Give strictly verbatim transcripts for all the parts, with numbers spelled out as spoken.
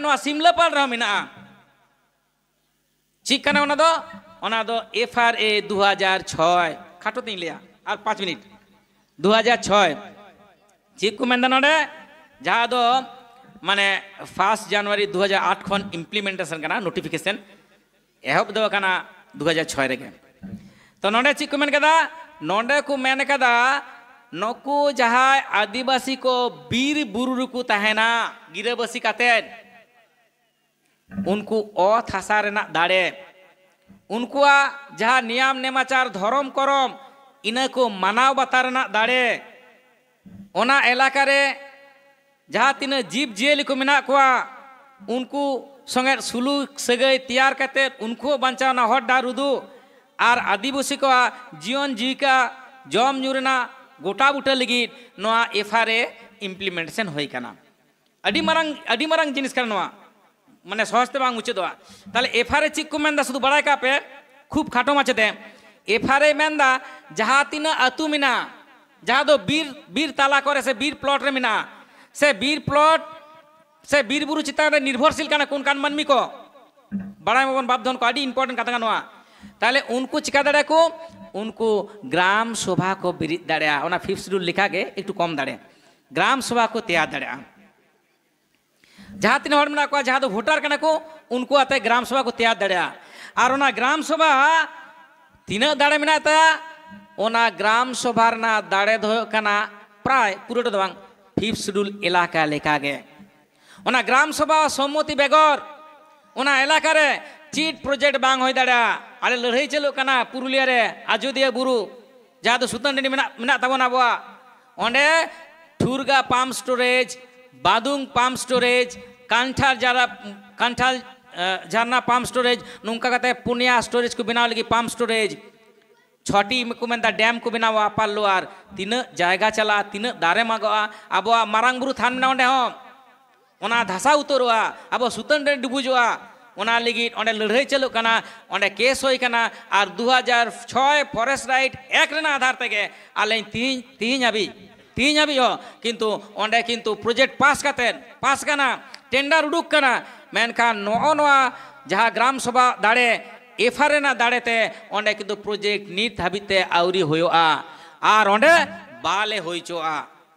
ᱱᱚᱣᱟ ᱥᱤᱢᱞᱟᱹᱯᱟᱞ ᱨᱮᱦᱚᱸ ᱢᱮᱱᱟᱜᱼᱟ᱾ ᱪᱮᱫ ᱠᱟᱱᱟ ᱚᱱᱟ ᱫᱚ? ᱚᱱᱟ ᱫᱚ ᱮᱯᱷ ᱟᱨ ᱮ ᱫᱩ ᱦᱟᱡᱟᱨ ᱪᱷᱚᱭ᱾ ᱠᱷᱟᱴᱚ ᱛᱤᱧ ᱞᱟᱹᱭᱟ, ᱟᱨ ᱯᱟᱸᱪ ᱢᱤᱱᱤᱴ᱾ ᱫᱩ ᱦᱟᱡᱟᱨ ᱪᱷᱚᱭ᱾ ᱪᱮᱫ ᱠᱚ ᱢᱮᱱᱫᱟ ᱱᱚᱰᱮ? ᱡᱟᱦᱟᱸ ᱫᱚ ᱢᱟᱱᱮ ᱯᱷᱟᱥᱴ ᱡᱟᱱᱩᱣᱟᱨᱤ ᱫᱩ ᱦᱟᱡᱟᱨ ᱟᱴ ᱠᱷᱚᱱ ᱤᱢᱯᱞᱤᱢᱮᱱᱴᱮᱥᱚᱱ ᱠᱟᱱᱟ, ᱱᱳᱴᱤᱯᱷᱤᱠᱮᱥᱚᱱ ᱮᱦᱚᱵ ᱫᱚ ᱠᱟᱱᱟ ᱫᱩ ᱦᱟᱡᱟᱨ ᱪᱷᱚᱭ ᱨᱮᱜᱮ᱾ ᱛᱚ ᱱᱚᱰᱮ ᱪᱮᱫ ᱠᱚ ᱢᱮᱱ ᱠᱟᱫᱟ? ᱱᱚᱰᱮ ᱠᱚ ᱢᱮᱱ ᱠᱟᱫᱟ, ᱱᱩᱠᱩ ᱡᱟᱦᱟᱸᱭ ᱟᱹᱫᱤᱵᱟᱹᱥᱤ ᱠᱚ ᱵᱤᱨ ᱵᱩᱨᱩ ᱨᱮᱠᱚ ᱛᱟᱦᱮᱱᱟ, ᱜᱤᱨᱟᱹᱵᱟᱹᱥᱤ ᱠᱟᱛᱮᱫ, ᱩᱱᱠᱩ ᱚᱛ ᱦᱟᱥᱟ ᱨᱮᱱᱟᱜ ᱫᱟᱲᱮ, ᱩᱱᱠᱩᱣᱟᱜ ᱡᱟᱦᱟᱸ ᱱᱤᱭᱟᱢ ᱱᱮᱢᱟᱪᱟᱨ, ᱫᱷᱚᱨᱚᱢ ᱠᱚᱨᱚᱢ, ᱤᱱᱟᱹ ᱠᱚ ᱢᱟᱱᱟᱣ ᱵᱟᱛᱟᱣ ᱨᱮᱱᱟᱜ ᱫᱟᱲᱮ, ᱚᱱᱟ ᱮᱞᱟᱠᱟ ᱨᱮ ᱡᱟᱦᱟᱸ ᱛᱤᱱᱟᱹᱜ ᱡᱤᱵᱽ ᱡᱤᱭᱟᱹᱞᱤ ᱠᱚ ᱢᱮᱱᱟᱜ ᱠᱚᱣᱟ, ᱩᱱᱠᱩ ᱥᱚᱸᱜᱮ ᱥᱩᱞᱩᱠ ᱥᱟᱹᱜᱟᱹᱭ ᱛᱮᱭᱟᱨ ᱠᱟᱛᱮᱫ ᱩᱱᱠᱩ ᱦᱚᱸ ᱵᱟᱧᱪᱟᱣ ᱨᱮᱱᱟᱜ ᱦᱚᱨ ᱰᱟᱦᱟᱨ ᱩᱫᱩᱜ, ᱟᱨ ᱟᱹᱫᱤᱵᱟᱹᱥᱤ ᱠᱚᱣᱟᱜ ᱡᱤᱭᱚᱱ ᱡᱤᱣᱤᱠᱟ ᱡᱚᱢ ᱧᱩ ᱨᱮᱱᱟᱜ ᱜᱚᱴᱟ ᱵᱩᱴᱟᱹ ᱞᱟᱹᱜᱤᱫ ᱱᱚᱣᱟ ᱮᱯᱷ ᱟᱨ ᱮ ᱤᱢᱯᱞᱤᱢᱮᱱᱴᱮᱥᱚᱱ ᱦᱩᱭ ᱠᱟᱱᱟ᱾ ᱟᱹᱰᱤ ᱢᱟᱨᱟᱝ, ᱟᱹᱰᱤ ᱢᱟᱨᱟᱝ ᱡᱤᱱᱤᱥ ᱠᱟᱱᱟ ᱱᱚᱣᱟ, ᱢᱟᱱᱮ ᱥᱚᱦᱚᱡ ᱛᱮ ᱵᱟᱝ ᱢᱩᱪᱟᱹᱫᱚᱜᱼᱟ᱾ ᱛᱟᱦᱞᱮ ᱮᱯᱷ ᱟᱨ ᱮ ᱪᱮᱫ ᱠᱚ ᱢᱮᱱᱫᱟ, ᱥᱩᱫᱷᱩ ᱵᱟᱲᱟᱭ ᱠᱟᱜ ᱯᱮ, ᱠᱷᱩᱵ ᱠᱷᱟᱴᱚ ᱢᱟᱪᱷᱟᱛᱮ᱾ ᱮᱯᱷ ᱟᱨ ᱮ ᱢᱮᱱᱫᱟ, ᱡᱟᱦᱟᱸ ᱛᱤᱱᱟᱹᱜ ᱟᱹᱛᱩ ᱢᱮᱱᱟᱜᱼᱟ, ᱡᱟᱦᱟᱸ ᱫᱚ ᱵᱤᱨ, ᱵᱤᱨ ᱛᱟᱞᱟ ᱠᱚᱨᱮ ᱥᱮ ᱵᱤᱨ ᱯᱞᱚᱴ ᱨᱮ ᱢᱮᱱᱟᱜᱼᱟ, ᱥᱮ ᱵᱤᱨ ᱯᱞᱚᱴ ᱥᱮ ᱵᱤᱨ ᱵᱩᱨᱩ ᱪᱮᱛᱟᱱ ᱨᱮ ᱱᱤᱨᱵᱷᱚᱨᱥᱤᱞ ᱠᱟᱱᱟ ᱠᱚ ᱚᱱᱠᱟᱱ ᱢᱟᱹᱱᱢᱤ ᱠᱚ, ᱵᱟᱲᱟᱭ ᱢᱟᱵᱚᱱ ᱵᱟᱯ ᱫᱷᱚᱱ ᱠᱚ, ᱟᱹᱰᱤ ᱤᱢᱯᱚᱨᱴᱮᱱᱴ ᱠᱟᱛᱷᱟ ᱠᱟᱱᱟ ᱱᱚᱣᱟ᱾ ᱛᱟᱦᱞᱮ ᱩᱱᱠᱩ ᱪᱤᱠᱟ ᱫᱟᱲᱮᱭᱟᱜᱼᱟ ᱠᱚ? ᱩᱱᱠᱩ ᱜᱨᱟᱢ ᱥᱚᱵᱷᱟ ᱠᱚ ᱵᱮᱨᱮᱫ ᱫᱟᱲᱮᱭᱟᱜᱼᱟ, ᱚᱱᱟ ᱯᱷᱤᱯᱛᱷ ᱥᱤᱰᱩᱞ ᱞᱮᱠᱟᱜᱮ ᱮᱠᱴᱩ ᱠᱚᱢ ᱫᱟᱲᱮ, ᱜᱨᱟᱢ ᱥᱚᱵᱷᱟ ᱠᱚ ᱛᱮᱭᱟᱨ ᱫᱟᱲᱮᱭᱟᱜᱼᱟ᱾ ᱡᱟᱦᱟᱸ ᱛᱤᱱᱟᱹᱜ ᱦᱚᱲ ᱢᱮᱱᱟᱜ ᱠᱚᱣᱟ, ᱡᱟᱦᱟᱸ ᱫᱚ ᱵᱷᱳᱴᱟᱨ ᱠᱟᱱᱟ ᱠᱚ, ᱩᱱᱠᱩ ᱟᱛᱮ ᱜᱨᱟᱢ ᱥᱚᱵᱷᱟ ᱠᱚ ᱛᱮᱭᱟᱨ ᱫᱟᱲᱮᱭᱟᱜᱼᱟ᱾ ᱟᱨ ᱚᱱᱟ ᱜᱨᱟᱢ ᱥᱚᱵᱷᱟ ᱛᱤᱱᱟᱹᱜ ᱫᱟᱲᱮ ᱢᱮᱱᱟᱜ ᱛᱟᱭᱟ, ᱚᱱᱟ ᱜᱨᱟᱢ ᱥᱚᱵᱷᱟ ᱨᱮᱱᱟᱜ ᱫᱟᱲᱮ ᱫᱚ ᱦᱩᱭᱩᱜ ᱠᱟᱱᱟ ᱯᱨᱟᱭ ᱯᱩᱨᱟᱹᱴᱟ ᱫᱚ ᱵᱟᱝ, ᱯᱷᱤᱯᱛᱷ ᱥᱤᱰᱩᱞ ᱮᱞᱟᱠᱟ ᱞᱮᱠᱟᱜᱮ᱾ ᱚᱱᱟ ᱜᱨᱟᱢ ᱥᱚᱵᱷᱟ ᱥᱚᱢᱢᱚᱛᱤ ᱵᱮᱜᱚᱨ ᱚᱱᱟ ᱮᱞᱟᱠᱟ ᱨᱮ ᱪᱮᱫ ᱯᱨᱚᱡᱮᱠᱴ ᱵᱟᱝ ᱦᱩᱭ ᱫᱟᱲᱮᱭᱟᱜᱼᱟ᱾ ᱟᱞᱮ ᱞᱟᱹᱲᱦᱟᱹᱭ ᱪᱟᱹᱞᱩᱜ ᱠᱟᱱᱟ ᱯᱩᱨᱩᱞᱤᱭᱟᱹ ᱨᱮ, ᱟᱡᱚᱫᱤᱭᱟᱹ ᱵᱩᱨᱩ, ᱡᱟᱦᱟᱸ ᱫᱚ ᱥᱩᱛᱟᱹᱱ ᱴᱟᱺᱰᱤ ᱢᱮᱱᱟᱜ, ᱢᱮᱱᱟᱜ ᱛᱟᱵᱚᱱᱟ ᱟᱵᱚᱣᱟᱜ, ᱚᱸᱰᱮ ᱴᱷᱩᱨᱜᱟ ᱯᱟᱢᱯ ᱥᱴᱳᱨᱮᱡᱽ, ᱵᱟᱫᱩᱝ ᱯᱟᱢᱯ ᱥᱴᱳᱨᱮᱡᱽ, ᱠᱟᱱᱴᱷᱟᱲ ᱡᱟᱨᱟ, ᱠᱟᱱᱴᱷᱟᱲ, ᱮ, ᱡᱷᱟᱨᱱᱟ ᱯᱟᱢᱯ ᱥᱴᱳᱨᱮᱡᱽ, ᱱᱚᱝᱠᱟ ᱠᱟᱛᱮ ᱯᱩᱱᱭᱟ ᱥᱴᱳᱨᱮᱡᱽ ᱠᱚ ᱵᱮᱱᱟᱣ ᱞᱟᱹᱜᱤᱫ ᱯᱟᱢᱯ ᱥᱴᱳᱨᱮᱡᱽ᱾ ᱪᱷᱚᱴᱤ ᱠᱚ ᱢᱮᱱᱫᱟ ᱰᱮᱢ ᱠᱚ ᱵᱮᱱᱟᱣᱟ ᱟᱯᱟᱨ ᱞᱳᱣᱟᱨ᱾ ᱛᱤᱱᱟᱹᱜ ᱡᱟᱭᱜᱟ ᱪᱟᱞᱟᱜᱼᱟ, ᱛᱤᱱᱟᱹᱜ ᱫᱟᱨᱮ ᱢᱟᱜᱚᱜᱼᱟ, ᱟᱵᱚᱣᱟᱜ ᱢᱟᱨᱟᱝ ᱵᱩᱨᱩ ᱛᱷᱟᱱ ᱢᱮᱱᱟᱜᱼᱟ ᱚᱸᱰᱮ ᱦᱚᱸ, ᱚᱱᱟ ᱫᱷᱟᱥᱟᱣ ᱩᱛᱟᱹᱨᱚᱜᱼᱟ, ᱟᱵᱚ ᱥᱩᱛᱟᱹᱱ ᱴᱟᱺᱰᱤ ᱰᱩᱵᱩᱡᱚᱜᱼᱟ᱾ ᱚᱱᱟ ᱞᱟᱹᱜᱤᱫ ᱚᱸᱰᱮ ᱞᱟᱹᱲᱦᱟᱹᱭ ᱪᱟᱹᱞᱩᱜ ᱠᱟᱱᱟ, ᱚᱸᱰᱮ ᱠᱮᱥ ᱦᱩᱭ ᱠᱟᱱᱟ, ᱟᱨ ᱫᱩ ᱦᱟᱡᱟᱨ ᱪᱷᱚᱭ ᱯᱷᱚᱨᱮᱥᱴ ᱨᱟᱭᱤᱴ ᱮᱠᱴ ᱨᱮᱱᱟᱜ ᱟᱫᱷᱟᱨ ᱛᱮᱜᱮ ᱟᱞᱮ ᱛᱤᱦᱤᱧ, ᱛᱤᱦᱤᱧ ᱦᱟᱹᱵᱤᱡ, ᱛᱤᱦᱤᱧ ᱦᱟᱹᱵᱤᱡ ᱦᱚᱸ ᱠᱤᱱᱛᱩ ᱚᱸᱰᱮ ᱠᱤᱱᱛᱩ ᱯᱨᱚᱡᱮᱠᱴ ᱯᱟᱥ ᱠᱟᱛᱮᱫ, ᱯᱟᱥ ᱠᱟᱱᱟ, ᱴᱮᱱᱰᱟᱨ ᱩᱰᱩᱠ ᱠᱟᱱᱟ, ᱢᱮᱱᱠᱷᱟᱱ ᱱᱚᱜᱼᱚ ᱱᱚᱣᱟ ᱡᱟᱦᱟᱸ ᱜᱨᱟᱢ ᱥᱚᱵᱷᱟ ᱫᱟᱲᱮ, ᱮᱯᱷᱟᱨ ᱨᱮᱱᱟᱜ ᱫᱟᱲᱮ ᱛᱮ ᱚᱸᱰᱮ ᱠᱤᱱᱛᱩ ᱯᱨᱚᱡᱮᱠᱴ ᱱᱤᱛ ᱦᱟᱹᱵᱤᱡ ᱛᱮ ᱟᱹᱣᱨᱤ ᱦᱩᱭᱩᱜᱼᱟ, ᱟᱨ ᱚᱸᱰᱮ ᱵᱟᱞᱮ ᱦᱩᱭ ᱦᱚᱪᱚᱣᱟᱜᱼᱟ᱾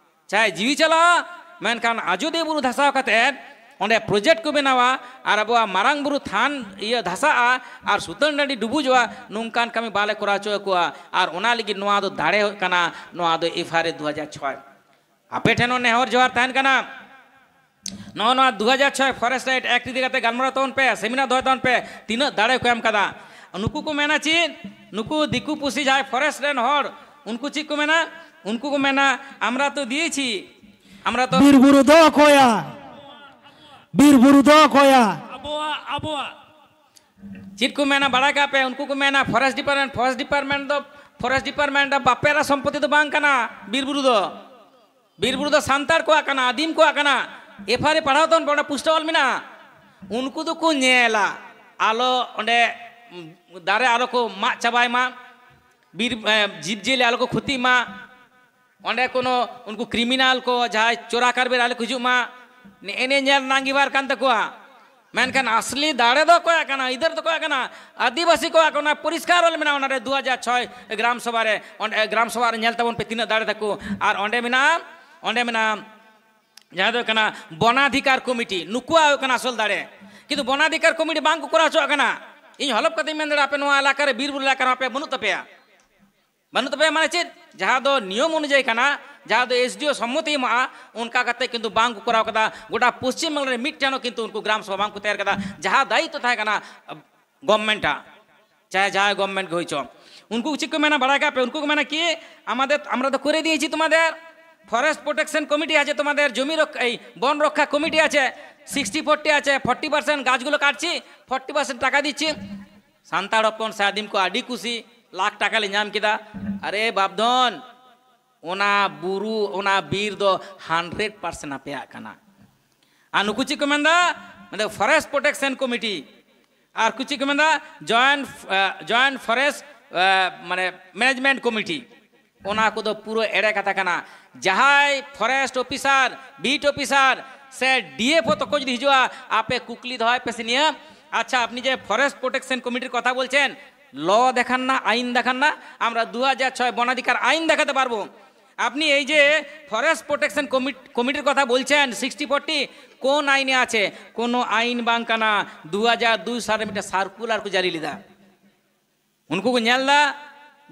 ᱪᱟᱦᱮ ᱡᱤᱣᱤ ᱪᱟᱞᱟᱜᱼᱟ, ᱢᱮᱱᱠᱷᱟᱱ ᱟᱡᱚᱫᱤᱭᱟᱹ ᱵᱩᱨᱩ ᱫᱷᱟᱥᱟᱣ ᱠᱟᱛᱮᱫ ᱚᱸᱰᱮ ᱯᱨᱚᱡᱮᱠᱴ ᱠᱚ ᱵᱮᱱᱟᱣᱟ ᱟᱨ ᱟᱵᱚᱣᱟᱜ ᱢᱟᱨᱟᱝ ᱵᱩᱨᱩ ᱛᱷᱟᱱ ᱤᱭᱟᱹ ᱫᱷᱟᱥᱟᱜᱼᱟ ᱟᱨ ᱥᱩᱛᱟᱹᱱ ᱴᱟᱺᱰᱤ ᱰᱩᱵᱩᱡᱚᱜᱼᱟ, ᱱᱚᱝᱠᱟᱱ ᱠᱟᱹᱢᱤ ᱵᱟᱞᱮ ᱠᱚᱨᱟᱣ ᱦᱚᱪᱚ ᱟᱠᱚᱣᱟ᱾ ᱟᱨ ᱚᱱᱟ ᱞᱟᱹᱜᱤᱫ ᱱᱚᱣᱟ ᱫᱚ ᱫᱟᱲᱮ ᱦᱩᱭᱩᱜ ᱠᱟᱱᱟ, ᱱᱚᱣᱟ ᱫᱚ ᱮᱯᱷᱟᱨ ᱮ ᱫᱩ ᱦᱟᱡᱟᱨ ᱪᱷᱚᱭ᱾ ᱟᱯᱮ ᱴᱷᱮᱱ ᱦᱚᱸ ᱱᱮᱦᱚᱨ ᱡᱚᱦᱟᱨ ᱛᱟᱦᱮᱱ ᱠᱟᱱᱟ, ᱱᱚᱜᱼᱚ ᱱᱚᱣᱟ ᱫᱩ ᱦᱟᱡᱟᱨ ᱪᱷᱚᱭ Forest Right Act ᱤᱫᱤ ᱠᱟᱛᱮ ᱜᱟᱞᱢᱟᱨᱟᱣ ᱛᱟᱵᱚᱱ ᱯᱮ, ᱥᱮᱢᱤᱱᱟᱨ ᱫᱚᱦᱚᱭ ᱛᱟᱵᱚᱱ ᱯᱮ, ᱛᱤᱱᱟᱹᱜ ᱫᱟᱲᱮ ᱠᱚ ᱮᱢ ᱠᱟᱫᱟ᱾ ᱱᱩᱠᱩ ᱠᱚ ᱢᱮᱱᱟ ᱪᱮᱫ? ᱱᱩᱠᱩ ᱫᱤᱠᱩ ᱯᱩᱥᱤ ᱡᱟᱦᱟᱸᱭ ᱯᱷᱚᱨᱮᱥᱴ ᱨᱮᱱ ᱦᱚᱲ, ᱩᱱᱠᱩ ᱪᱮᱫ ᱠᱚ ᱢᱮᱱᱟ? ᱩᱱᱠᱩ ᱠᱚ ᱢᱮᱱᱟ, "ᱟᱢᱨᱟ ᱛᱚ ᱫᱤᱭᱮᱪᱷᱤ, ᱟᱢᱨᱟ ᱛᱚ" ᱵᱤᱨ ᱵᱩᱨᱩ ᱫᱚ ᱚᱠᱚᱭᱟ? ᱵᱤᱨ ᱵᱩᱨᱩ ᱫᱚ ᱚᱠᱚᱭᱟ? ᱟᱵᱚᱣᱟᱜ, ᱟᱵᱚᱣᱟᱜ᱾ ᱪᱮᱫ ᱠᱚ ᱢᱮᱱᱟ ᱵᱟᱲᱟᱭ ᱠᱟᱜ ᱯᱮ, ᱩᱱᱠᱩ ᱠᱚ ᱢᱮᱱᱟ ᱯᱷᱚᱨᱮᱥᱴ ᱰᱤᱯᱟᱨᱴᱢᱮᱱᱴ, ᱯᱷᱚᱨᱮᱥᱴ ᱰᱤᱯᱟᱨᱴᱢᱮᱱᱴ ᱫᱚ, ᱯᱷᱚᱨᱮᱥᱴ ᱰᱤᱯᱟᱨᱴᱢᱮᱱᱴ ᱫᱚ ᱵᱟᱯᱮᱨᱟ ᱥᱚᱢᱯᱚᱛᱤ ᱫᱚ ᱵᱟᱝ ᱠᱟᱱᱟ ᱵᱤᱨ ᱵᱩᱨᱩ ᱫᱚ᱾ ᱵᱤᱨ ᱵᱩᱨᱩ ᱫᱚ ᱥᱟᱱᱛᱟᱲ ᱠᱚᱣᱟᱜ ᱠᱟᱱᱟ, ᱟᱹᱫᱤᱢ ᱠᱚᱣᱟᱜ ᱠᱟᱱᱟ᱾ ᱮᱯᱷᱟᱨ ᱮ ᱯᱟᱲᱦᱟᱣ ᱛᱟᱵᱚᱱ ᱯᱮ, ᱚᱸᱰᱮ ᱯᱩᱥᱴᱟᱹᱣ ᱚᱞ ᱢᱮᱱᱟᱜᱼᱟ᱾ ᱩᱱᱠᱩ ᱫᱚᱠᱚ ᱧᱮᱞᱟ, ᱟᱞᱚ ᱚᱸᱰᱮ ᱫᱟᱨᱮ ᱟᱞᱚ ᱠᱚ ᱢᱟᱜ ᱪᱟᱵᱟᱭ ᱢᱟ, ᱵᱤᱨ, ᱮ, ᱡᱤᱵᱽᱼᱡᱤᱭᱟᱹᱞᱤ ᱟᱞᱚ ᱠᱚ ᱠᱷᱚᱛᱤ ᱢᱟ, ᱚᱸᱰᱮ ᱠᱳᱱᱳ ᱩᱱᱠᱩ ᱠᱨᱤᱢᱤᱱᱟᱞ ᱠᱚ ᱡᱟᱦᱟᱸᱭ ᱪᱳᱨᱟ ᱠᱟᱨᱵᱟᱨ ᱟᱞᱚ ᱠᱚ ᱦᱤᱡᱩᱜ ᱢᱟ, ᱱᱮᱜᱼᱮ ᱱᱤᱭᱟᱹ ᱧᱮᱞ ᱨᱮᱱᱟᱜ ᱟᱸᱜᱤᱵᱷᱟᱨ ᱠᱟᱱ ᱛᱟᱠᱚᱣᱟ᱾ ᱢᱮᱱᱠᱷᱟᱱ ᱟᱥᱞᱤ ᱫᱟᱲᱮ ᱫᱚ ᱚᱠᱚᱭᱟᱜ ᱠᱟᱱᱟ? ᱟᱹᱭᱫᱟᱹᱨ ᱫᱚ ᱚᱠᱚᱭᱟᱜ ᱠᱟᱱᱟ? ᱟᱹᱫᱤᱵᱟᱹᱥᱤ ᱠᱚᱣᱟᱜ ᱠᱟᱱᱟ᱾ ᱯᱚᱨᱤᱥᱠᱟᱨ ᱚᱞ ᱢᱮᱱᱟᱜᱼᱟ ᱚᱱᱟᱨᱮ ᱫᱩ ᱦᱟᱡᱟᱨ ᱪᱷᱚᱭ ᱜᱨᱟᱢ ᱥᱚᱵᱷᱟ ᱨᱮ, ᱚᱸᱰᱮ ᱜᱨᱟᱢ ᱥᱚᱵᱷᱟ ᱨᱮ ᱧᱮᱞ ᱛᱟᱵᱚᱱ ᱯᱮ ᱛᱤᱱᱟᱹᱜ ᱫᱟᱲᱮ ᱛᱟᱠᱚ᱾ ᱟᱨ ᱚᱸᱰᱮ ᱢᱮᱱᱟᱜᱼᱟ, ᱚᱸᱰᱮ ᱢᱮᱱᱟᱜᱼᱟ ᱵᱚᱱᱟᱫᱷᱤᱠᱟᱨ ᱠᱚᱢᱤᱴᱤ, ᱱᱩᱠᱩᱣᱟᱜ ᱦᱩᱭᱩᱜ ᱠᱟᱱᱟ ᱟᱥᱚᱞ ᱫᱟᱲᱮ᱾ ᱠᱤᱱᱛᱩ ᱵᱚᱱᱟᱫᱷᱤᱠᱟᱨ ᱠᱚᱢᱤᱴᱤ ᱵᱟᱝ ᱠᱚ ᱠᱚᱨᱟᱣ ᱦᱚᱪᱚᱣᱟᱜ ᱠᱟᱱᱟ᱾ ᱤᱧ ᱦᱚᱞᱚᱯ ᱠᱟᱛᱮᱧ ᱢᱮᱱ ᱫᱟᱲᱮᱭᱟᱜᱼᱟ, ᱟᱯᱮ ᱱᱚᱣᱟ ᱮᱞᱟᱠᱟ ᱨᱮ ᱵᱤᱨ ᱵᱩᱨᱩ ᱮᱞᱟᱠᱟ ᱨᱮ ᱟᱯᱮ ᱵᱟᱹᱱᱩᱜ ᱛᱟᱯᱮᱭᱟ᱾ ᱵᱟᱹᱱᱩᱜ ᱛᱟᱯᱮᱭᱟ ᱢᱟᱱᱮ ᱪᱮᱫ? ᱡᱟᱦᱟᱸ ᱫᱚ ᱱᱤᱭᱚᱢ ᱚᱱᱩᱡᱟᱭᱤ ᱠᱟᱱᱟ, ᱡᱟᱦᱟᱸ ᱫᱚ ᱮᱥᱰᱤᱳ ᱥᱚᱢᱢᱚᱛᱤ ᱮᱢᱚᱜᱼᱟ, ᱚᱱᱠᱟ ᱠᱟᱛᱮ ᱠᱤᱱᱛᱩ ᱵᱟᱝ ᱠᱚ ᱠᱚᱨᱟᱣ ᱠᱟᱫᱟ᱾ ᱜᱚᱴᱟ ᱯᱚᱥᱪᱤᱢ ᱵᱟᱝᱞᱟ ᱨᱮ ᱢᱤᱫᱴᱷᱮᱱ ᱦᱚᱸ ᱠᱤᱱᱛᱩ ᱩᱱᱠᱩ ᱜᱨᱟᱢ ᱥᱚᱵᱷᱟ ᱵᱟᱝ ᱠᱚ ᱛᱮᱭᱟᱨ ᱠᱟᱫᱟ, ᱡᱟᱦᱟᱸ ᱫᱟᱭᱤᱛᱛᱚ ᱛᱟᱦᱮᱸ ᱠᱟᱱᱟ ᱜᱚᱵᱷᱢᱮᱱᱴᱟᱜ, ᱪᱟᱦᱮ ᱡᱟᱦᱟᱸᱭ ᱜᱚᱵᱷᱢᱮᱱᱴ ᱜᱮ ᱦᱩᱭ ᱪᱚ᱾ ᱩᱱᱠু ᱪᱮᱫ ᱠᱚ ᱢᱮᱱᱟ ᱵᱟᱲᱟᱭ ᱠᱟᱜ ᱯᱮ? ᱩᱱᱠᱩ ᱠᱚ ᱢᱮᱱᱟ ᱠᱤ, "আমাদের, আমরা তো করে দিয়েছি তোমাদের, ফরেস্ট প্রোটেকশন কমিটি আছে তোমাদের, জমি রক্ষ-, এই বন রক্ষা কমিটি আছে, সিক্সটি ফোর্টি আছে, ফর্টি পার্সেন্ট গাছগুলো কাটছি, ফর্টি পার্সেন্ট টাকা দিচ্ছি।" ᱥᱟᱱᱛᱟᱲ ᱦᱚᱯᱚᱱ ᱥᱮ ᱟᱹᱫᱤᱢ ᱠᱚ ᱟᱹᱰᱤ ᱠᱩᱥᱤ, ᱞᱟᱠᱷ ᱴᱟᱠᱟ ᱞᱮ ᱧᱟᱢ ᱠᱮᱫᱟ᱾ ᱟᱨᱮ ᱵᱟᱯᱫᱷᱚᱱ, ᱚᱱᱟ ᱵᱩᱨᱩ, ᱚᱱᱟ ᱵᱤᱨ ᱫᱚ ᱦᱟᱱᱰᱨᱮᱰ ᱯᱟᱨᱥᱮᱱᱴ ᱟᱯᱮᱭᱟᱜ ᱠᱟᱱᱟ᱾ ᱟᱨ ᱱᱩᱠᱩ ᱪᱮᱫ ᱠᱚ ᱢᱮᱱᱫᱟ? ᱢᱮᱱᱫᱟ ᱯᱷᱚᱨᱮᱥᱴ ᱯᱨᱚᱴᱮᱠᱥᱚᱱ ᱠᱚᱢᱤᱴᱤ᱾ ᱟᱨ ᱠᱚ ᱪᱮᱫ ᱠᱚ ᱢᱮᱱᱫᱟ? ᱡᱚᱭᱮᱱᱴ, ᱡᱚᱭᱮᱱᱴ ᱯᱷᱚᱨᱮᱥᱴ, ᱢᱟᱱᱮ, ᱢᱮᱱᱮᱡᱽᱢᱮᱱᱴ ᱠᱚᱢᱤᱴᱤ᱾ ᱚᱱᱟ ᱠᱚᱫᱚ ᱯᱩᱨᱟᱹ ᱮᱲᱮ ᱠᱟᱛᱷᱟ ᱠᱟᱱᱟ᱾ ᱡᱟᱦᱟᱸᱭ ᱯᱷᱚᱨᱮᱥᱴ ᱚᱯᱷᱤᱥᱟᱨ, ᱵᱤᱴ ᱚᱯᱷᱤᱥᱟᱨ, ᱥᱮ ᱰᱤ ᱮᱯᱷ ᱳ ᱛᱟᱠᱚ ᱡᱩᱫᱤ ᱦᱤᱡᱩᱜᱼᱟ, ᱟᱯᱮ ᱠᱩᱠᱞᱤ ᱫᱚᱦᱚᱭ ᱯᱮ ᱥᱮ ᱱᱤᱭᱟᱹ, ᱟᱪᱪᱷᱟ, আপনি যে ফরেস্ট প্রোটেকশন কমিটির কথা বলছেন, ল দেখান না, আইন দেখান না। আমরা দু হাজার ছয় বন অধিকার আইন দেখাতে পারবো। আপনি এই যে ফরেস্ট প্রোটেকশন কমিটির কথা বলছেন, সিক্সটি ফর্টি, কোন আইনে আছে? কোনো আইন বাং কানা। দু হাজার দুই সালে একটা সার্কুলার ᱠᱚ ᱡᱟᱹᱨᱤ ᱞᱮᱫᱟ᱾ ᱩᱱᱠᱩ ᱠᱚ ᱧᱮᱞ ᱮᱫᱟ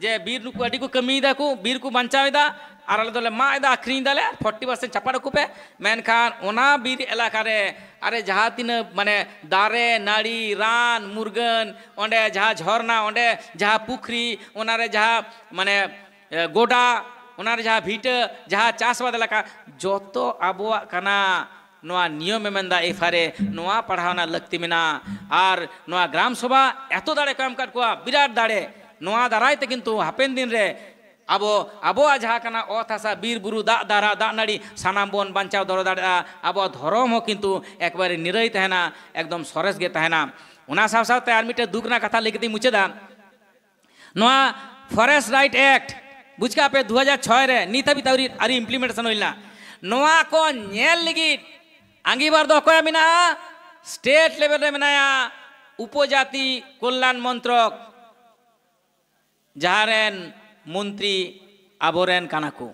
ᱡᱮ ᱵᱤᱨ ᱱᱩᱠᱩ ᱟᱹᱰᱤ ᱠᱚ ᱠᱟᱹᱢᱤᱭᱮᱫᱟ ᱠᱚ, ᱵᱤᱨ ᱠᱚ ᱵᱟᱧᱪᱟᱣ ᱮᱫᱟ, ᱟᱨ ᱟᱞᱮ ᱫᱚᱞᱮ ᱢᱟᱜ ᱮᱫᱟ, ᱟᱹᱠᱷᱨᱤᱧ ᱮᱫᱟᱞᱮ, ᱟᱨ ᱯᱷᱚᱨᱴᱤ ᱯᱟᱨᱥᱮᱱᱴ ᱪᱟᱯᱟᱫ ᱟᱠᱚ ᱯᱮ᱾ ᱢᱮᱱᱠᱷᱟᱱ ᱚᱱᱟ ᱵᱤᱨ ᱮᱞᱟᱠᱟ ᱨᱮ ᱟᱨᱮ ᱡᱟᱦᱟᱸ ᱛᱤᱱᱟᱹᱜ ᱢᱟᱱᱮ ᱫᱟᱨᱮ, ᱱᱟᱹᱲᱤ, ᱨᱟᱱ, ᱢᱩᱨᱜᱟᱹᱱ, ᱚᱸᱰᱮ ᱡᱟᱦᱟᱸ ᱡᱷᱚᱨᱱᱟ, ᱚᱸᱰᱮ ᱡᱟᱦᱟᱸ ᱯᱩᱠᱷᱨᱤ, ᱚᱱᱟᱨᱮ ᱡᱟᱦᱟᱸ ᱢᱟᱱᱮ ᱮ, ᱜᱚᱰᱟ, ᱚᱱᱟᱨᱮ ᱡᱟᱦᱟᱸ ᱵᱷᱤᱴᱟᱹ, ᱡᱟᱦᱟᱸ ᱪᱟᱥᱵᱟᱫ ᱮᱞᱟᱠᱟ, ᱡᱚᱛᱚ ᱟᱵᱚᱣᱟᱜ ᱠᱟᱱᱟ᱾ ᱱᱚᱣᱟ ᱱᱤᱭᱚᱢᱮ ᱢᱮᱱᱫᱟ ᱮᱯᱷ ᱟᱭ ᱟᱨ ᱮ, ᱱᱚᱣᱟ ᱯᱟᱲᱦᱟᱣ ᱨᱮᱱᱟᱜ ᱞᱟᱹᱠᱛᱤ ᱢᱮᱱᱟᱜᱼᱟ᱾ ᱟᱨ ᱱᱚᱣᱟ ᱜᱨᱟᱢ ᱥᱚᱵᱷᱟ ᱮᱛᱚ ᱫᱟᱲᱮ ᱠᱚ ᱮᱢ ᱟᱠᱟᱫ ᱠᱚᱣᱟ, ᱵᱤᱨᱟᱴ ᱫᱟᱲᱮ᱾ ᱱᱚᱣᱟ ᱫᱟᱨᱟᱭ ᱛᱮ ᱠᱤᱱᱛᱩ ᱦᱟᱯᱮᱱ ᱫᱤᱱ ᱨᱮ ᱟᱵᱚ, ᱟᱵᱚᱣᱟᱜ ᱡᱟᱦᱟᱸ ᱠᱟᱱᱟ ᱚᱛ ᱦᱟᱥᱟ, ᱵᱤᱨ ᱵᱩᱨᱩ, ᱫᱟᱜ ᱫᱟᱨᱟ, ᱫᱟᱜ ᱱᱟᱹᱲᱤ, ᱥᱟᱱᱟᱢ ᱵᱚᱱ ᱵᱟᱧᱪᱟᱣ ᱫᱚᱦᱚ ᱫᱟᱲᱮᱭᱟᱜᱼᱟ᱾ ᱟᱵᱚᱣᱟᱜ ᱫᱷᱚᱨᱚᱢ ᱦᱚᱸ ᱠᱤᱱᱛᱩ ᱮᱠᱵᱟᱨᱮ ᱱᱤᱨᱟᱹᱭ ᱛᱟᱦᱮᱱᱟ, ᱮᱠᱫᱚᱢ ᱥᱚᱨᱮᱥ ᱜᱮ ᱛᱟᱦᱮᱱᱟ᱾ ᱚᱱᱟ ᱥᱟᱶ ᱥᱟᱶᱛᱮ ᱟᱨ ᱢᱤᱫᱴᱮᱱ ᱫᱩᱠ ᱨᱮᱱᱟᱜ ᱠᱟᱛᱷᱟ ᱞᱟᱹᱭ ᱠᱟᱛᱮᱧ ᱢᱩᱪᱟᱹᱫᱟ᱾ ᱱᱚᱣᱟ ᱯᱷᱚᱨᱮᱥᱴ ᱨᱟᱭᱤᱴ ᱮᱠᱴ, ᱵᱩᱡᱽ ᱠᱟᱜ ᱯᱮ, ᱫᱩ ᱦᱟᱡᱟᱨ ᱪᱷᱚᱭ ᱨᱮ ᱱᱤᱛ ᱦᱟᱹᱵᱤᱡ ᱟᱹᱣᱨᱤ, ᱟᱹᱣᱨᱤ ᱤᱢᱯᱞᱤᱢᱮᱱᱴᱮᱥᱚᱱ ᱦᱩᱭ ᱞᱮᱱᱟ᱾ ᱱᱚᱣᱟ ᱠᱚ ᱧᱮᱞ ᱞᱟᱹᱜᱤᱫ ᱟᱸᱜᱤᱵᱷᱟᱨ ᱫᱚ ᱚᱠᱚᱭᱟᱜ ᱢᱮᱱᱟᱜᱼᱟ? ᱥᱴᱮᱴ ᱞᱮᱵᱮᱞ ᱨᱮ ᱢᱮᱱᱟᱭᱟ ᱩᱯᱚᱡᱟᱛᱤ ᱠᱚᱞᱭᱟᱱ ᱢᱚᱱᱛᱨᱚᱠ, ᱡᱟᱦᱟᱸ ᱨᱮᱱ ᱢᱚᱱᱛᱨᱤ ᱟᱵᱚᱨᱮᱱ ᱠᱟᱱᱟ ᱠᱚ᱾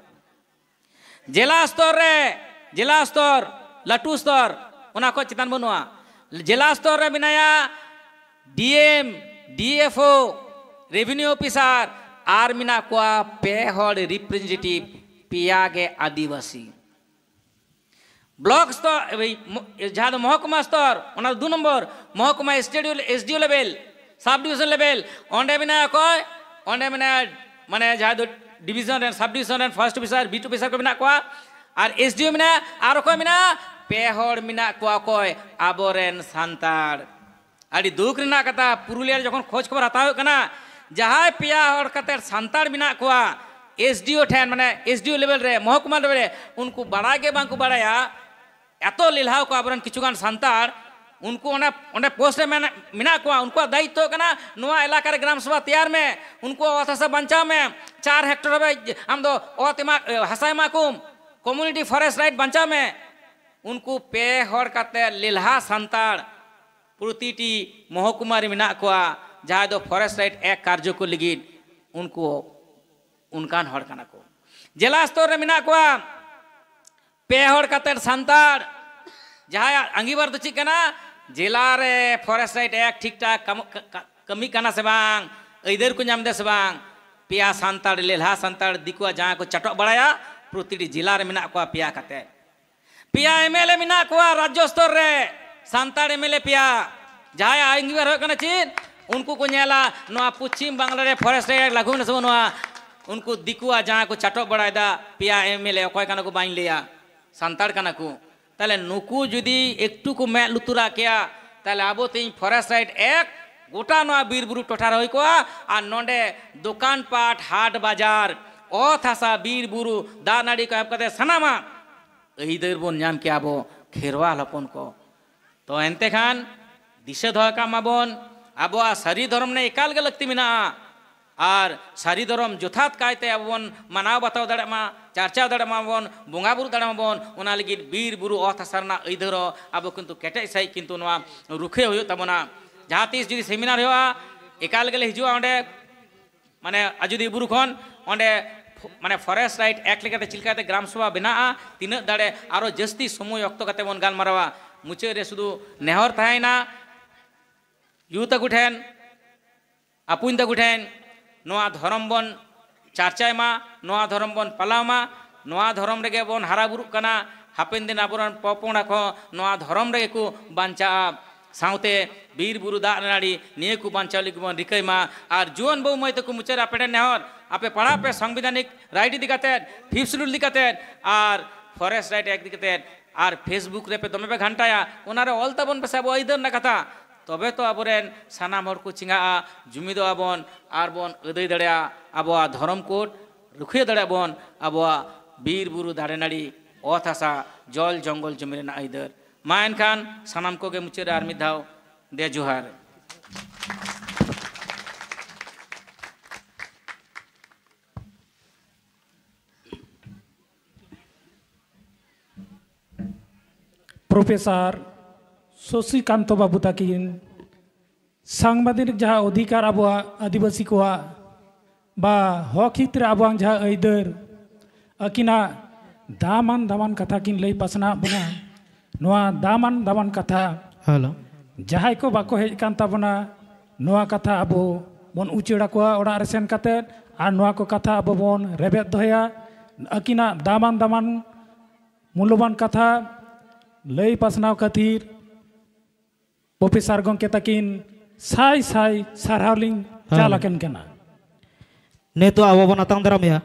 ᱡᱮᱞᱟ ᱥᱛᱚᱨ ᱨᱮ, ᱡᱮᱞᱟ ᱥᱛᱚᱨ, ᱞᱟᱹᱴᱩ ᱥᱛᱚᱨ, ᱚᱱᱟ ᱠᱷᱚᱱ ᱪᱮᱛᱟᱱ ᱵᱟᱹᱱᱩᱜᱼᱟ᱾ ᱡᱮᱞᱟ ᱥᱛᱚᱨ ᱨᱮ ᱢᱮᱱᱟᱭᱟ ᱰᱤ ᱮᱢ, ᱰᱤ ᱮᱯᱷ ᱳ, ᱨᱮᱵᱷᱤᱱᱤᱭᱩ ᱚᱯᱷᱤᱥᱟᱨ, ᱟᱨ ᱢᱮᱱᱟᱜ ᱠᱚᱣᱟ ᱯᱮ ᱦᱚᱲ ᱨᱤᱯᱨᱮᱡᱮᱱᱴᱮᱴᱤᱵᱷ, ᱯᱮᱭᱟ ᱜᱮ ᱟᱹᱫᱤᱵᱟᱹᱥᱤ᱾ ᱵᱞᱚᱠ ᱥᱛᱚᱨ, ᱮᱭ, ᱢᱚ-, ᱡᱟᱦᱟᱸ ᱫᱚ ᱢᱚᱦᱚᱠᱩᱢᱟ ᱥᱛᱚᱨ, ᱚᱱᱟ ᱫᱚ ᱫᱩ ᱱᱚᱢᱵᱚᱨ, ᱢᱚᱦᱚᱠᱩᱢᱟ ᱮᱥ ᱰᱤ ᱳ, ᱮᱥ ᱰᱤ ᱳ ᱞᱮᱵᱮᱞ, ᱥᱟᱵ ᱰᱤᱵᱤᱥᱚᱱ ᱞᱮᱵᱮᱞ, ᱚᱸᱰᱮ ᱢᱮᱱᱟᱭᱟ ᱚᱠᱚᱭ? ᱚᱸᱰᱮ ᱢᱮᱱᱟᱭᱟ, ᱢᱟᱱᱮ, ᱡᱟᱦᱟᱸᱭ ᱫᱚ ᱰᱤᱵᱤᱥᱚᱱ ᱨᱮᱱ, ᱥᱟᱵ ᱰᱤᱵᱤᱥᱚᱱ ᱨᱮᱱ ᱯᱷᱟᱨᱥᱴ ᱚᱯᱷᱤᱥᱟᱨ, ᱵᱤᱴ ᱚᱯᱷᱤᱥᱟᱨ ᱠᱚ ᱢᱮᱱᱟᱜ ᱠᱚᱣᱟ, ᱟᱨ ᱮᱥ ᱰᱤ ᱳ ᱢᱮᱱᱟᱭᱟ, ᱟᱨ ᱚᱠᱚᱭ ᱢᱮᱱᱟᱭᱟ? ᱯᱮ ᱦᱚᱲ ᱢᱮᱱᱟᱜ ᱠᱚᱣᱟ᱾ ᱚᱠᱚᱭ? ᱟᱵᱚᱨᱮᱱ ᱥᱟᱱᱛᱟᱲ᱾ ᱟᱹᱰᱤ ᱫᱩᱠ ᱨᱮᱱᱟᱜ ᱠᱟᱛᱷᱟ, ᱯᱩᱨᱩᱞᱤᱭᱟᱹ ᱨᱮ ᱡᱚᱠᱷᱚᱱ ᱠᱷᱚᱡᱽ ᱠᱷᱚᱵᱚᱨ ᱦᱟᱛᱟᱣ ᱦᱩᱭᱩᱜ ᱠᱟᱱᱟ, ᱡᱟᱦᱟᱸᱭ ᱯᱮᱭᱟ ᱦᱚᱲ ᱠᱟᱛᱮ ᱥᱟᱱᱛᱟᱲ ᱢᱮᱱᱟᱜ ᱠᱚᱣᱟ, ᱮᱥ ᱰᱤ ᱳ ᱴᱷᱮᱱ, ᱢᱟᱱᱮ, ᱮᱥ ᱰᱤ ᱳ ᱞᱮᱵᱮᱞ ᱨᱮ, ᱢᱚᱦᱚᱠᱩᱢᱟ ᱞᱮᱵᱮᱞ ᱨᱮ, ᱩᱱᱠᱩ ᱵᱟᱲᱟᱭ ᱜᱮ ᱵᱟᱝ ᱠᱚ ᱵᱟᱲᱟᱭᱟ᱾ ᱮᱛᱚ ᱞᱮᱞᱦᱟᱣ ᱠᱚ ᱟᱵᱚᱨᱮᱱ ᱠᱤᱪᱷᱩ ᱜᱟᱱ ᱥᱟᱱᱛᱟᱲ, ᱩᱱᱠᱩ ᱚᱸᱰᱮ, ᱚᱸᱰᱮ ᱯᱳᱥᱴ ᱨᱮ ᱢᱮᱱᱟᱜ, ᱢᱮᱱᱟᱜ ᱠᱚᱣᱟ, ᱩᱱᱠᱩᱣᱟᱜ ᱫᱟᱭᱤᱛᱛᱚ ᱠᱟᱱᱟ ᱱᱚᱣᱟ ᱮᱞᱟᱠᱟ ᱨᱮ ᱜᱨᱟᱢ ᱥᱚᱵᱷᱟ ᱛᱮᱭᱟᱨ ᱢᱮ, ᱩᱱᱠᱩᱣᱟᱜ ᱚᱛ ᱦᱟᱥᱟ ᱵᱟᱧᱪᱟᱣ ᱢᱮ, ᱪᱟᱨ ᱦᱮᱠᱴᱚᱨ ᱦᱟᱹᱵᱤᱡ ᱟᱢ ᱫᱚ ᱚᱛ ᱮᱢᱟ, ᱦᱟᱥᱟ ᱮᱢᱟ ᱠᱚᱢ, ᱠᱚᱢᱩᱱᱤᱴᱤ ᱯᱷᱚᱨᱮᱥᱴ ᱨᱟᱭᱤᱴ ᱵᱟᱧᱪᱟᱣ ᱢᱮ᱾ ᱩᱱᱠᱩ ᱯᱮ ᱦᱚᱲ ᱠᱟᱛᱮ ᱞᱮᱞᱦᱟ ᱥᱟᱱᱛᱟᱲ ᱯᱨᱚᱛᱤᱴᱤ ᱢᱚᱦᱚᱠᱩᱢᱟ ᱨᱮ ᱢᱮᱱᱟᱜ ᱠᱚᱣᱟ, ᱡᱟᱦᱟᱸᱭ ᱫᱚ ᱯᱷᱚᱨᱮᱥᱴ ᱨᱟᱭᱤᱴ ᱮᱠᱴ ᱠᱟᱨᱡᱚᱠᱚᱨ ᱞᱟᱹᱜᱤᱫ ᱩᱱᱠᱩ ᱚᱱᱠᱟᱱ ᱦᱚᱲ ᱠᱟᱱᱟ ᱠᱚ᱾ ᱡᱮᱞᱟ ᱥᱛᱚᱨ ᱨᱮ ᱢᱮᱱᱟᱜ ᱠᱚᱣᱟ ᱯᱮ ᱦᱚᱲ ᱠᱟᱛᱮ ᱥᱟᱱᱛᱟᱲ, ᱡᱟᱦᱟᱸᱭᱟᱜ ᱟᱸᱜᱤᱵᱷᱟᱨ ᱫᱚ ᱪᱮᱫ ᱠᱟᱱᱟ? ᱡᱮᱞᱟ ᱨᱮ ᱯᱷᱚᱨᱮᱥᱴ ᱨᱟᱭᱤᱴ ᱮᱠᱴ ᱴᱷᱤᱠ ᱴᱷᱟᱠ ᱠᱟᱢ-, ᱠᱟ-, ᱠᱟ-, ᱠᱟᱹᱢᱤ ᱠᱟᱱᱟ ᱥᱮ ᱵᱟᱝ, ᱟᱹᱭᱫᱟᱹᱨ ᱠᱚ ᱧᱟᱢ ᱮᱫᱟ ᱥᱮ ᱵᱟᱝ? ᱯᱮᱭᱟ ᱥᱟᱱᱛᱟᱲ, ᱞᱮᱞᱦᱟ ᱥᱟᱱᱛᱟᱲ, ᱫᱤᱠᱩᱣᱟᱜ ᱡᱟᱦᱟᱸ ᱠᱚ ᱪᱟᱴᱚᱜ ᱵᱟᱲᱟᱭᱟ, ᱯᱨᱚᱛᱤᱴᱤ ᱡᱮᱞᱟ ᱨᱮ ᱢᱮᱱᱟᱜ ᱠᱚᱣᱟ ᱯᱮᱭᱟ ᱠᱟᱛᱮ᱾ ᱯᱮᱭᱟ ᱮᱢ ᱮᱞ ᱮ ᱢᱮᱱᱟᱜ ᱠᱚᱣᱟ ᱨᱟᱡᱽᱡᱚ ᱥᱛᱚᱨ ᱨᱮ, ᱥᱟᱱᱛᱟᱲ ᱮᱢ ᱮᱞ ᱮ ᱯᱮᱭᱟ᱾ ᱡᱟᱦᱟᱸᱭᱟᱜ ᱟᱸᱜᱤᱵᱷᱟᱨ ᱦᱩᱭᱩᱜ ᱠᱟᱱᱟ ᱪᱮᱫ? ᱩᱱᱠᱩ ᱠᱚ ᱧᱮᱞᱟ ᱱᱚᱣᱟ ᱯᱚᱪᱷᱤᱢ ᱵᱟᱝᱞᱟ ᱨᱮ ᱯᱷᱚᱨᱮᱥᱴ ᱨᱟᱭᱤᱴ ᱞᱟᱹᱜᱩ ᱢᱮᱱᱟᱜᱼᱟ ᱥᱮ ᱵᱟᱹᱱᱩᱜᱼᱟ᱾ ᱩᱱᱠᱩ ᱫᱤᱠᱩᱣᱟᱜ ᱡᱟᱦᱟᱸ ᱠᱚ ᱪᱟᱴᱚᱜ ᱵᱟᱲᱟᱭᱮᱫᱟ, ᱯᱮᱭᱟ ᱮᱢ ᱮᱞ ᱮ ᱚᱠᱚᱭ ᱠᱟᱱᱟ ᱠᱚ ᱵᱟᱹᱧ ᱞᱟᱹᱭᱟ, ᱥᱟᱱᱛᱟᱲ ᱠᱟᱱᱟ ᱠᱚ᱾ ᱛᱟᱦᱞᱮ ᱱᱩᱠᱩ ᱡᱩᱫᱤ ᱮᱠᱴᱩ ᱠᱚ ᱢᱮᱫ ᱞᱩᱛᱩᱨᱟᱜ ᱠᱮᱭᱟ, ᱛᱟᱦᱞᱮ ᱟᱵᱚ ᱛᱮᱦᱮᱧ ᱯᱷᱚᱨᱮᱥᱴ ᱨᱟᱭᱤᱴ ᱮᱠᱴ ᱜᱚᱴᱟ ᱱᱚᱣᱟ ᱵᱤᱨ ᱵᱩᱨᱩ ᱴᱚᱴᱷᱟ ᱨᱮ ᱦᱩᱭ ᱠᱚᱜᱼᱟ᱾ ᱟᱨ ᱱᱚᱰᱮ ᱫᱚᱠᱟᱱ ᱯᱟᱴ, ᱦᱟᱴ ᱵᱟᱡᱟᱨ, ᱚᱛ ᱦᱟᱥᱟ, ᱵᱤᱨ ᱵᱩᱨᱩ, ᱫᱟᱜ ᱱᱟᱹᱲᱤ ᱠᱚ ᱮᱦᱚᱵ ᱠᱟᱛᱮ ᱥᱟᱱᱟᱢᱟᱜ ᱟᱹᱭᱫᱟᱹᱨ ᱵᱚᱱ ᱧᱟᱢ ᱠᱮᱭᱟ ᱟᱵᱚ ᱠᱷᱮᱨᱣᱟᱞ ᱦᱚᱯᱚᱱ ᱠᱚ᱾ ᱛᱚ ᱮᱱᱛᱮ ᱠᱷᱟᱱ ᱫᱤᱥᱟᱹ ᱫᱚᱦᱚ ᱠᱟᱜ ᱢᱟᱵᱚᱱ, ᱟᱵᱚᱣᱟᱜ ᱥᱟᱹᱨᱤ ᱫᱷᱚᱨᱚᱢ ᱨᱮ ᱮᱠᱟᱞ ᱜᱮ ᱞᱟᱹᱠᱛᱤ ᱢᱮᱱᱟᱜᱼᱟ᱾ ᱟᱨ ᱥᱟᱹᱨᱤ ᱫᱷᱚᱨᱚᱢ ᱡᱚᱛᱷᱟᱛ ᱠᱟᱭᱛᱮ ᱟᱵᱚ ᱵᱚᱱ ᱢᱟᱱᱟᱣ ᱵᱟᱛᱟᱣ ᱫᱟᱲᱮᱭᱟᱜ ᱢᱟ, ᱪᱟᱨᱪᱟᱣ ᱫᱟᱲᱮᱭᱟᱜ ᱢᱟᱵᱚᱱ, ᱵᱚᱸᱜᱟ ᱵᱩᱨᱩ ᱫᱟᱲᱮᱭᱟᱜ ᱢᱟᱵᱚᱱ, ᱚᱱᱟ ᱞᱟᱹᱜᱤᱫ ᱵᱤᱨ ᱵᱩᱨᱩ ᱚᱛ ᱦᱟᱥᱟ ᱨᱮᱱᱟᱜ ᱟᱹᱭᱫᱟᱹᱨ ᱦᱚᱸ ᱟᱵᱚ ᱠᱤᱱᱛᱩ ᱠᱮᱴᱮᱡ ᱥᱟᱺᱦᱤᱡ ᱠᱤᱱᱛᱩ ᱱᱚᱣᱟ ᱨᱩᱠᱷᱤᱭᱟᱹ ᱦᱩᱭᱩᱜ ᱛᱟᱵᱚᱱᱟ᱾ ᱡᱟᱦᱟᱸ ᱛᱤᱥ ᱡᱩᱫᱤ ᱥᱮᱢᱤᱱᱟᱨ ᱦᱩᱭᱩᱜᱼᱟ, ᱮᱠᱟᱞ ᱜᱮᱞᱮ ᱦᱤᱡᱩᱜᱼᱟ ᱚᱸᱰᱮ, ᱢᱟᱱᱮ ᱟᱡᱳᱫᱤᱭᱟᱹ ᱵᱩᱨᱩ ᱠᱷᱚᱱ ᱚᱸᱰᱮ, ᱢᱟᱱᱮ ᱯᱷᱚᱨᱮᱥᱴ ᱨᱟᱭᱤᱴ ᱮᱠᱴ ᱞᱮᱠᱟᱛᱮ ᱪᱮᱫ ᱞᱮᱠᱟᱛᱮ ᱜᱨᱟᱢ ᱥᱚᱵᱷᱟ ᱵᱮᱱᱟᱜᱼᱟ, ᱛᱤᱱᱟᱹᱜ ᱫᱟᱲᱮ ᱟᱨᱚ ᱡᱟᱹᱥᱛᱤ ᱥᱚᱢᱚᱭ ᱚᱠᱛᱚ ᱠᱟᱛᱮ ᱵᱚᱱ ᱜᱟᱞᱢᱟᱨᱟᱣᱟ᱾ ᱢᱩᱪᱟᱹᱫ ᱨᱮ ᱥᱩᱫᱷᱩ ᱱᱮᱦᱚᱨ ᱛᱟᱦᱮᱸᱭᱮᱱᱟ, ᱭᱩ ᱛᱟᱠᱚ ᱴᱷᱮᱱ, ᱟᱯᱩᱧ ᱛᱟᱠᱚ ᱴᱷᱮᱱ, ᱱᱚᱣᱟ ᱫᱷᱚᱨᱚᱢ ᱵᱚᱱ ᱪᱟᱨᱪᱟᱭ ᱢᱟ, ᱱᱚᱣᱟ ᱫᱷᱚᱨᱚᱢ ᱵᱚᱱ ᱯᱟᱞᱟᱣ ᱢᱟ, ᱱᱚᱣᱟ ᱫᱷᱚᱨᱚᱢ ᱨᱮᱜᱮ ᱵᱚᱱ ᱦᱟᱨᱟ ᱵᱩᱨᱩᱜ ᱠᱟᱱᱟ, ᱦᱟᱯᱮᱱ ᱫᱤᱱ ᱟᱵᱚᱨᱮᱱ ᱯᱚᱯᱚᱝᱲᱟ ᱠᱚ ᱱᱚᱣᱟ ᱫᱷᱚᱨᱚᱢ ᱨᱮᱜᱮ ᱠᱚ ᱵᱟᱧᱪᱟᱜᱼᱟ᱾ ᱥᱟᱶᱛᱮ ᱵᱤᱨ ᱵᱩᱨᱩ ᱫᱟᱜ ᱱᱟᱹᱲᱤ ᱱᱤᱭᱟᱹ ᱠᱚ ᱵᱟᱧᱪᱟᱣ ᱞᱟᱹᱜᱤᱫ ᱵᱚᱱ ᱨᱤᱠᱟᱹᱭ ᱢᱟ᱾ ᱟᱨ ᱡᱩᱣᱟᱹᱱ ᱵᱟᱹᱵᱩ ᱢᱟᱹᱭ ᱛᱟᱠᱚ ᱢᱩᱪᱟᱹᱫ ᱨᱮ ᱟᱯᱮ ᱴᱷᱮᱱ ᱱᱮᱦᱚᱨ, ᱟᱯᱮ ᱯᱟᱲᱦᱟᱜ ᱯᱮ ᱥᱚᱝᱵᱤᱫᱷᱟᱱᱤᱠ ᱨᱟᱭᱤᱴ ᱤᱫᱤ ᱠᱟᱛᱮᱫ, ᱯᱷᱤᱯᱛᱷ ᱥᱤᱰᱩᱞ ᱤᱫᱤ ᱠᱟᱛᱮᱫ, ᱟᱨ ᱯᱷᱚᱨᱮᱥᱴ ᱨᱟᱭᱤᱴ ᱮᱠᱴ ᱤᱫᱤ ᱠᱟᱛᱮᱫ, ᱟᱨ ᱯᱷᱮᱥᱵᱩᱠ ᱨᱮ ᱯᱮ ᱫᱚᱢᱮ ᱯᱮ ᱜᱷᱟᱱᱴᱟᱭᱟ, ᱚᱱᱟᱨᱮ ᱚᱞ ᱛᱟᱵᱚᱱ ᱯᱮᱥᱮ ᱟᱵᱚ ᱟᱹᱭᱫᱟᱹᱨ ᱨᱮᱱᱟᱜ ᱠᱟᱛᱷᱟ, ᱛᱚᱵᱮ ᱛᱚ ᱟᱵᱚᱨᱮᱱ ᱥᱟᱱᱟᱢ ᱦᱚᱲ ᱠᱚ ᱪᱮᱸᱜᱷᱟᱜᱼᱟ, ᱡᱩᱢᱤᱫᱚᱜ ᱟᱵᱚᱱ ᱟᱨ ᱵᱚᱱ ᱟᱹᱫᱟᱹᱭ ᱫᱟᱲᱮᱭᱟᱜᱼᱟ ᱟᱵᱚᱣᱟᱜ ᱫᱷᱚᱨᱚᱢ ᱠᱳᱰ, ᱨᱩᱠᱷᱤᱭᱟᱹ ᱫᱟᱲᱮᱭᱟᱜ ᱵᱚᱱ ᱟᱵᱚᱣᱟᱜ ᱵᱤᱨ ᱵᱩᱨᱩ ᱫᱟᱨᱮ ᱱᱟᱹᱲᱤ, ᱚᱛ ᱦᱟᱥᱟ, ᱡᱚᱞ ᱡᱚᱝᱜᱚᱞ ᱡᱚᱢᱤ ᱨᱮᱱᱟᱜ ᱟᱹᱭᱫᱟᱹᱨ᱾ ᱢᱟ ᱮᱱᱠᱷᱟᱱ ᱥᱟᱱᱟᱢ ᱠᱚᱜᱮ ᱢᱩᱪᱟᱹᱫ ᱨᱮ ᱟᱨ ᱢᱤᱫ ᱫᱷᱟᱣ ᱫᱮ ᱡᱚᱦᱟᱨ᱾ ᱯᱨᱚᱯᱷᱮᱥᱚᱨ ᱥᱚᱥᱤᱠᱟᱱᱛᱚ ᱵᱟᱵᱩ ᱛᱟᱹᱠᱤᱱ ᱥᱟᱝᱵᱤᱫᱷᱟᱱᱤᱠ ᱡᱟᱦᱟᱸ ᱚᱫᱷᱤᱠᱟᱨ ᱟᱵᱚᱣᱟᱜ ᱟᱹᱫᱤᱵᱟᱹᱥᱤ ᱠᱚᱣᱟᱜ ᱵᱟ ᱦᱚᱠ ᱦᱤᱛ ᱨᱮ ᱟᱵᱚᱣᱟᱜ ᱡᱟᱦᱟᱸ ᱟᱹᱭᱫᱟᱹᱨ, ᱟᱹᱠᱤᱱᱟᱜ ᱫᱟᱢᱟᱱ ᱫᱟᱢᱟᱱ ᱠᱟᱛᱷᱟ ᱠᱤᱱ ᱞᱟᱹᱭ ᱯᱟᱥᱱᱟᱣ ᱵᱚᱱᱟ᱾ ᱱᱚᱣᱟ ᱫᱟᱢᱟᱱ ᱫᱟᱢᱟᱱ ᱠᱟᱛᱷᱟ ᱦᱮᱞᱳ᱾ ᱡᱟᱦᱟᱸᱭ ᱠᱚ ᱵᱟᱠᱚ ᱦᱮᱡ ᱠᱟᱱ ᱛᱟᱵᱚᱱᱟ, ᱱᱚᱣᱟ ᱠᱟᱛᱷᱟ ᱟᱵᱚ ᱵᱚᱱ ᱩᱪᱟᱹᱲ ᱟᱠᱚᱣᱟ ᱚᱲᱟᱜ ᱨᱮ ᱥᱮᱱ ᱠᱟᱛᱮᱫ, ᱟᱨ ᱱᱚᱣᱟ ᱠᱚ ᱠᱟᱛᱷᱟ ᱟᱵᱚ ᱵᱚᱱ ᱨᱮᱵᱮᱫ ᱫᱚᱦᱚᱭᱟ᱾ ᱟᱹᱠᱤᱱᱟᱜ ᱫᱟᱢᱟᱱ ᱫᱟᱢᱟᱱ ᱢᱩᱞᱞᱚᱵᱟᱱ ᱠᱟᱛᱷᱟ ᱞᱟᱹᱭ ᱯᱟᱥᱱᱟᱣ ᱠᱷᱟᱹᱛᱤᱨ ᱯᱨᱚᱯᱷᱮᱥᱚᱨ ᱜᱚᱢᱠᱮ ᱛᱟᱹᱠᱤᱱ ᱥᱟᱭ ᱥᱟᱭ ᱥᱟᱨᱦᱟᱣ ᱞᱤᱧ ᱪᱟᱞ ᱦᱮᱸ᱾ ᱟᱹᱠᱤᱱ ᱠᱟᱱᱟ᱾ ᱱᱤᱛᱚᱜ ᱟᱵᱚ ᱵᱚᱱ ᱟᱛᱟᱝ ᱫᱟᱨᱟᱢᱮᱭᱟ